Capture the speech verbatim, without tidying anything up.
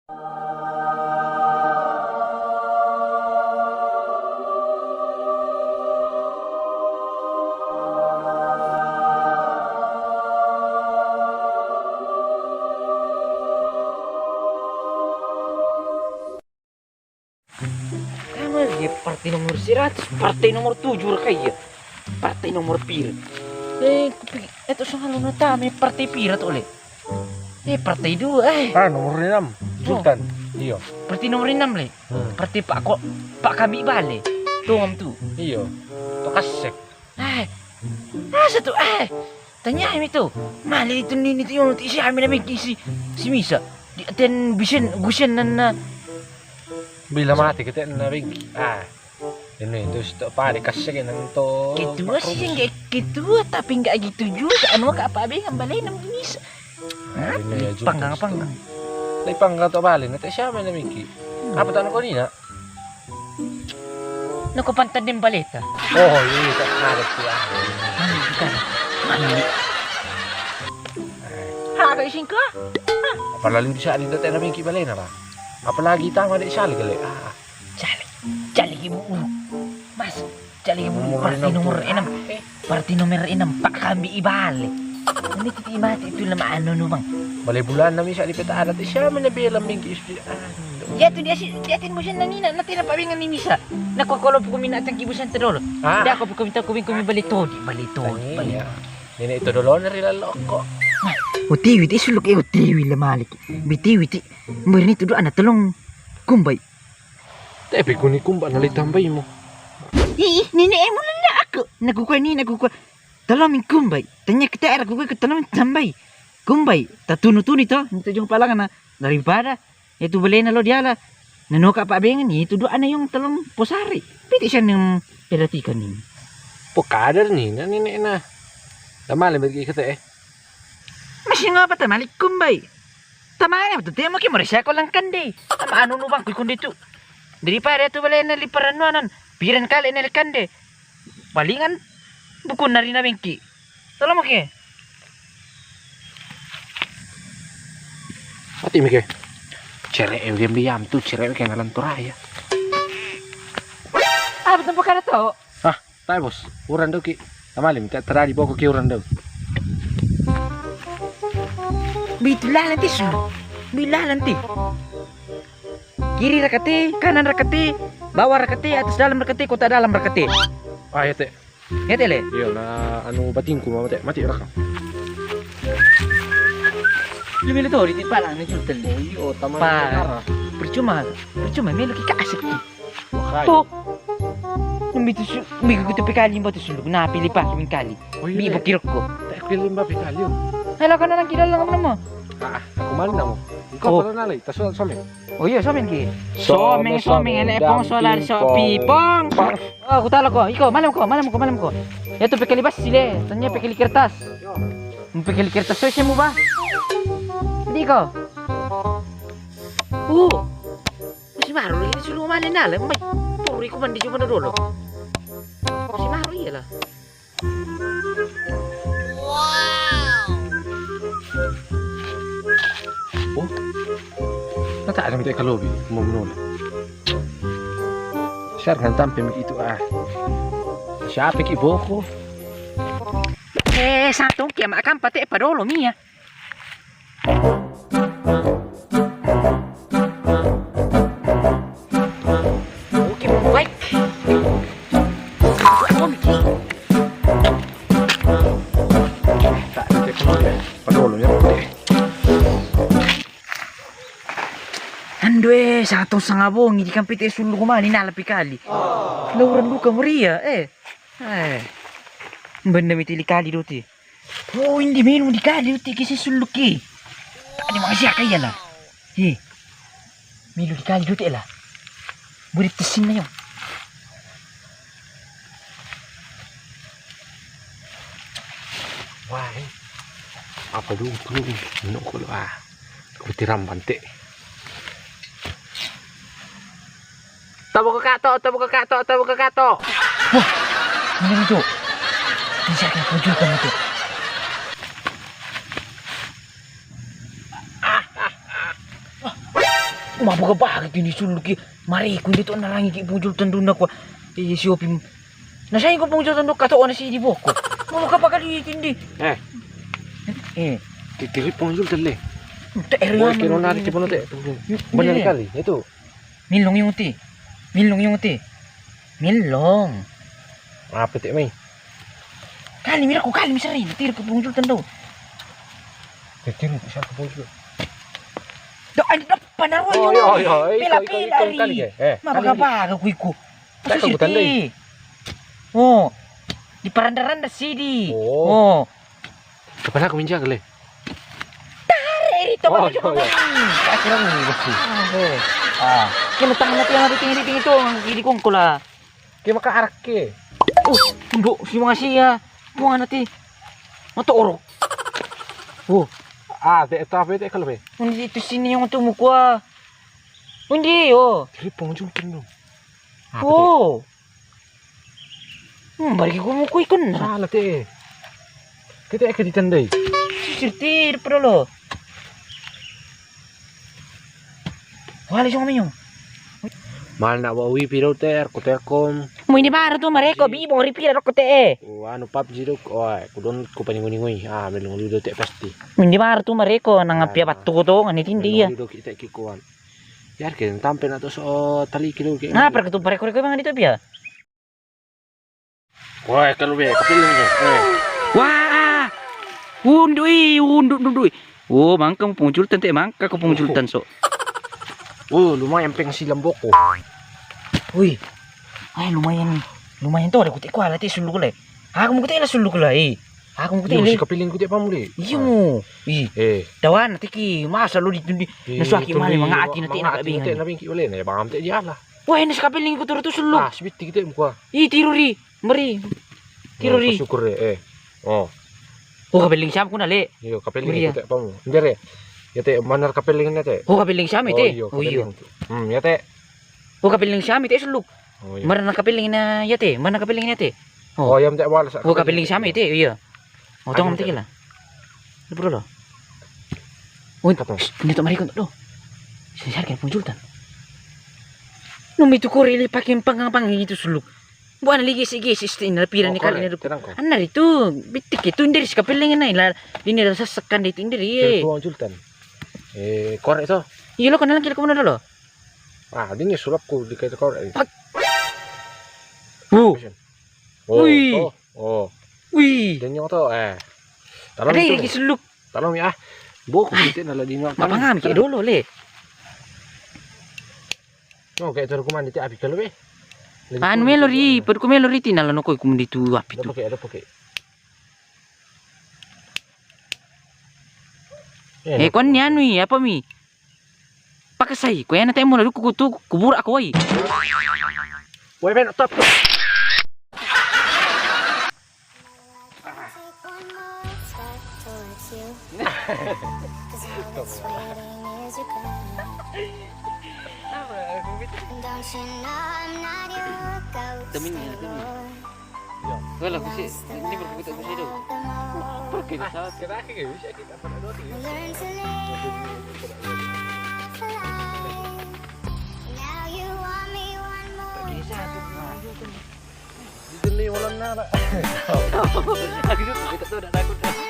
Kama ye partai nomor seratus, partai nomor tujuh ra kai ya. Partai nomor pira? Eh, kupi-, eh, tu sanga lu na tama partai pira tu le? Eh, partai dua, eh. Ah, nomor enam. Oh. Sultan. Iyo. Partai nomor enam le. Hmm. Partai Pak ko, Pak Kambi bale. Tongam tu. Iyo. Tu kasek. Eh, asa tu, eh. Tanya mi tu. Mali tu nini tu yon ti si ami na bengki si, si misa. Di aten bisen, gusen nan na. Bila mati kita na bengki. Ah. Ini tu stok pare kasek nan to. Ketua sih enggak ketua, tapi enggak gitu juga. Anu ka apa be ngambale nam misa. Ah, ini ya, panggang, panggang. Lai panggang tu bale, na te siapa na bengki. Hmm. Apa tu anu ko ni na? Nako pantan dem baleta. Oh, iya, tak ada tu, ah. Mandi, bukan. Mandi. Ha, ka isingka? Apalagi di saat ini tak ada bengki balena, Pak. Apalagi tama dek sali kali. Ah. Sali. Sali ki bu. Mas, sali ki bu. Nomor partai enam nomor tu. Enam. Eh. Partai nomor enam, Pak Kambi i bale. Ini titi mati tu lama anu nu, Bang. Bale bulan nami sa di peta adat. Siapa na bela bengki ispi anu. Ya tu dia si, dia tin busan nani na, nanti na pabengan ni misa. Na ko kolo puku mina tangki busan tedolo. Ah. Dia ko puku minta kubing kumi bale todi, bale todi, bale. Iya. Ini itu dolo nari laloko. Uti witi suluk e uti wila malik. Biti witi. Mbari ni tudu ana telong kumbai. Tapi kuni kumba na le tambai mo. Ih, nini emu lala aku. Naku kua ni, naku kua. Tolong min kumbai. Tanya kita era kukua ke tolong min tambai. Kumbai. Tatunu tuni to. Nita jong palangana. Daripada. Ya tu bale na lo diala. Nanoka pa bengan ni. Tu doa na yung tolong posari. Piti siya nang perhatikan ni. Pokader ni. Na nini na. Tamale mergi kata eh. Masih ngapa tamale kumbai. Tamane tu temo ki mo resya ko lang kande. Tama anu nu bang kui kundi tu. Daripada tu bale na liparan nuanan. Piran kale na kande. Palingan bukun nari na bengki. Tolong mo ke. Mati mi ke. Cere e diam diam tu cere ke nalan turaya. Ah, betul bukan tu. Ah, tai bos, uran dau ki. Tamale mi tak teradi boko ki uran dau. Bitu lalan ti su. Bilalan ti. Kiri rakate, kanan rakate, bawah rakate, atas dalam rakate, kota dalam rakate. Ah, ya te. Ya te le. Iyo na anu batingku mama te, mati raka. Lebih le tori ti palang ni sultan. Oh iyo, taman. Pa. Percuma, percuma melo ki kasek ki. Wahai. To. Nambi tu su, nambi ku tu pekali mba tu suluk. Na pili pa kami kali. Oh, iya, bi bokirok ko. Tak pili mba pekali. Halo kana nang kidal lang nama. Ah, aku mana mo? Kau pernah nalai? Tasu somen. Oh iya, somen ki. Somen, somen, elek pong solar so pipong. Oh, aku talo ko. Iko, malam ko, malam ko, malam ko. Ya tu pekali bas sile. Tanya pekali kertas. Pekali kertas so semu ba. Di ko. Uh. Masih baru lagi sulu mana nala. Mai. Puri ku mandi cuma dulu. Masih baru iyalah. Oh. Nata ada minta kalobi mau menolak. Siar kan tampe mi itu ah. Siapa ki boko? Eh, santung kia makan pate padolo mia. Oke, baik. Andue, satu sanga bongi di kampite sulu kumani nala pikali. Lauran duka muria, eh. Eh. Benda mi tili kali doti. Oh, indi menu di kali uti kisi suluki. Tadi makasih kaya lah. Hi. Melu di kali dute lah. Buri tesin na yun. Wah, eh. Apa dulu tu? Minum ko ah. Ku tiram bante. Tabo ka kato, tabo ka kato, tabo ka kato. Wah, ini itu. Ini saya akan tunjukkan itu. Mabaka-baka tindi suluk ki. Mari ku ndi to narangi ki punjul tanduna ko. Iya si Opi. Na sai ko punjul tandu kato ona si di boko. Mabaka-baka di tindi. Eh. Eh. Titiri punjul tele. Te eri. Woi, kino nari kipono te. Benar kali itu. Milong yung ti. Milong yung ti. Milong. Apa te mai? Kali mira ko kali misari. Tiri ko punjul tandau. Tiri ko sa ko punjul. Do ani do panarwa. Oh, iya, iya. Pela-pela ri. Eh, mabaka-baka ku iku. Susir ti. Oh. Di paranda-randa sidi. Oh. Kapan aku minjak le? Tare ri to. Oh, iya, iya. Akhirnya ini besi. Ah. Kena tangan mati yang tinggi-tinggi to, ang gidi kong kula. Kaya maka arak ke. Oh, undo si mga siya. Mga nati. Mato orok. Oh. Ah, te tapi te kalau be. Undi itu sini yang untuk mukua. Undi yo. Jadi pengunjung penuh. Oh. Hmm, bari ko mo ko ikon na. Sala te. Kita eka ditandai. Sirti de perolo. Wala jong minyo. Mal na wa wi piro te er ko te kom. Mo ini baru tu mareko bi bori pira ko te e. Anu pap jiro ko ai ko don ko pani ngoni ngoi. Ah, melong ludo te pasti. Mo ini baru tu mareko nang apia patu ko to ngani tindi ya. Ludo kita ki kuan. Yar ke tampe na to so tali kilo ke. Ngapa ke tu pareko reko bang di to pia? Wah, kalau be, kapiling ke. Eh. Wah! Undui, undu, undui. Oh, mangka mo pengunjul tante, mangka ko pengunjul tan so. Oh, lumayan peng silam boko. Wih. Ay, lumayan. Lumayan to, ada kutik kuala ti suluk le. Aku mo kutik la suluk le. Eh. Aku mo kutik le. Si kapiling kutik pamuli. Iyo. Ih. Eh. Dawan tiki masa lo ditundi. Nasuaki mali mangati na ti na kabingan. Na bingki wale na bangam te diala. Wah, ini si kapiling ku turu tu suluk. Ah, sibiti kita muka. Ih, tiru ri. Meri. Tiro ri. Syukur re. Eh. Oh. Oh, kapiling siam kuna le. Iyo, kapiling. Meri ya. Te pamu. Ndere. Ya te manar kapiling na te. Oh, kapiling siam te. Oh iyo. Hmm, ya te. Oh, kapiling siam te suluk. Oh iyo. Marana kapiling na ya te. Mana kapiling na te. Oh. Oh, ya te wala sa. Oh, kapiling siam te. Iyo. Oh, tong te kila. Bro lo. Oh, ini to mari kun do. Sini sar kan punjul tan. Numi tu kori le pakin pangang pangang itu suluk. Buana ligi sigi sistin na pira ni kali ni ruku. Anna ritu bitik itu ndiri si kapeling na ila dini rasa sekan di itu ndiri. Tuang jultan. Eh, korek to. Iya lo kenal kira kemana dulu? Ah, dini sulapku di kaya korek. Uh. Wih. Oh. Wih. Dini to eh. Ada lagi suluk. Tolong ya. Bok kita nala dini. Apa ngam kira dulu le? No, kaya turu kumandi ti api kalau be. Anu melo ri, perku melo ri ti nala nokoi kumandi tu api tu. Ada pakai, ada pakai. Eh, kon ni anu i, apa mi? Pakasai, ko yana temo na duku tu kubur aku oi. Woi ben top. Temen ya, temen. Wala ko si, ini berputar ko si do. Pergi na sa. Kita kita bisa kita apa dulu. Pergi sa. Dito ni wala na. Lagi dito kita to na takot.